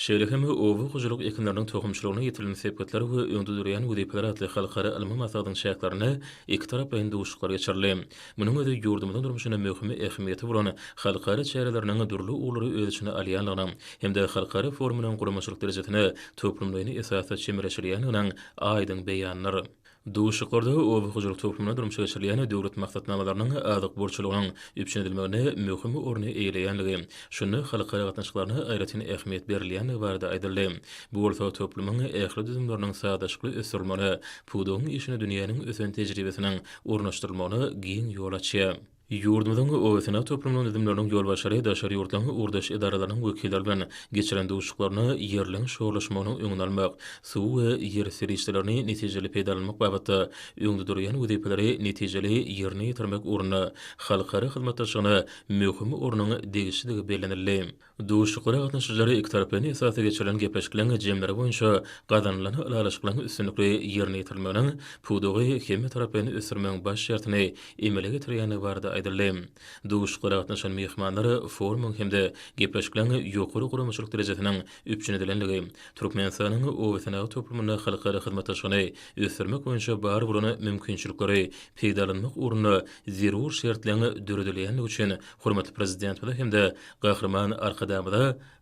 Şeýle hem Oba hojalyk ekinleriniň tohumçylygyna ýetilen sepgitler we öňde durýan wezipeler atly halkara ylmy maslahatyň çäklerinde ikitaraplaýyn duşuşyklar geçirildi. Munuň özi ýurdumyzyň durmuşynda möhüm ähmiýeti bolan halkara çäreleriniň dürli ugurlary öz içine alýandygynyň hem-de halkara forumynyň guramaçylyk derejesine toplumlaýyn esasda çemeleşilýändiginiň aýdyň beýanydyr. Duşuşyklarda oba hojalyk toplumynda durmuşa geçirilýän döwlet maksatnamalarynyň azyk bolçulygynyň üpjün edilmeginde möhüm orny eýeleýändigi, şunda halkara gatnaşyklaryna aýratyn ähmiýet berilýändigi barada aýdyldy. Bu bolsa toplumyň ähli düzümleriniň sazlaşykly ösdürilmegine, pudagyň işine dünýäniň ösen tejribesiniň ornaşdyrylmagyna giň ýol açýar. Ýurdumyzyň oba-senagat toplumynyň düzümleriniň ýolbaşçylary daşary ýurtlaryň ugurdaş edaralarynyň wekilleri bilen geçiren duşuşyklarynda ýerleň şorlaşmagynyň öňüni almak, suw we ýer serişdelerini netijeli peýdalanmak babatda öňde durýan wezipeleri netijeli ýerine ýetirmek ugrunda halkara hyzmatdaşlygyna möhüm ornuň degişlidigi bellenildi. Duşuşyklara gatnaşyjylar ikitaraplaýyn esasda geçirilen gepleşikleriň jemleri boýunça gazanylan ylalaşyklaryň üstünlikli ýerine ýetirilmeginiň pudagy hemmetaraplaýyn ösdürmegiň baş şertini emele getirýändigi barada aýdyldy. Duşuşyklara gatnaşan myhmanlar forumyň hem-de gepleşikleriň ýokary guramaçylyk derejesiniň üpjün edilendigi, Türkmenistanyň oba-senagat toplumynda halkara hyzmatdaşlygyny ösdürmek boýunça bar bolan mümkinçilikleri peýdalanmak ugrunda zerur şertleriň döredilýändigi üçin hormatly Prezidentimize hem-de Gahryman Arkadagymyza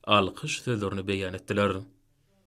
alkyş sözlerini beýan etdiler.